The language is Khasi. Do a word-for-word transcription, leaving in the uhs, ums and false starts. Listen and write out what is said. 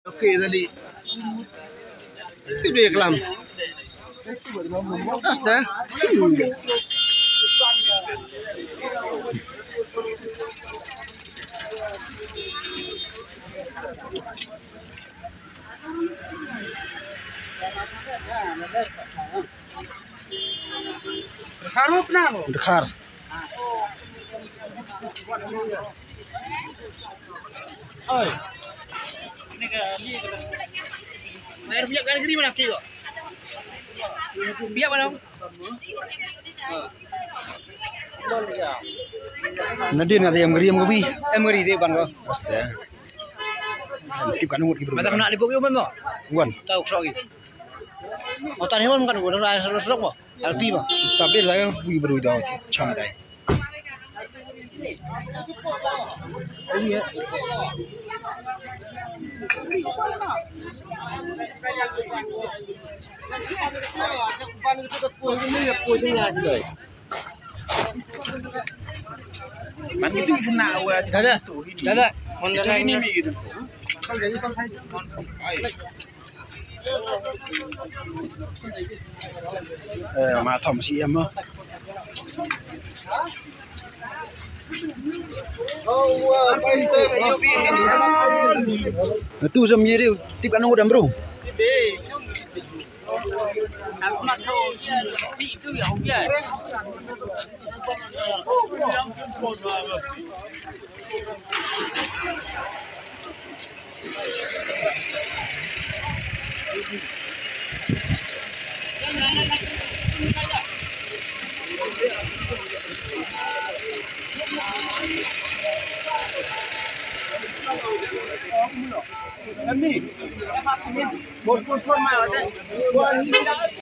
Okay, tadi. Ti dei klam. Asta. Dkhar. Oi. Bayar punya kali gini mana kilo? Biar mana? Nadin ada yang geriam kopi. Em geri dei ban ko. Pasti. Tip kan ngut ki bro. Masa kena lipuk yo memo. Wan. Tahu sok ki. Otan hiwan kan gua dah sok mo. Alti mo. Sabil lah yang bui bro dah. Chang dai. Dada, dada, Honda ini mi gitu. Eh, ma thom si em mo. Tu sem ye dia tip kan ngut dam bro.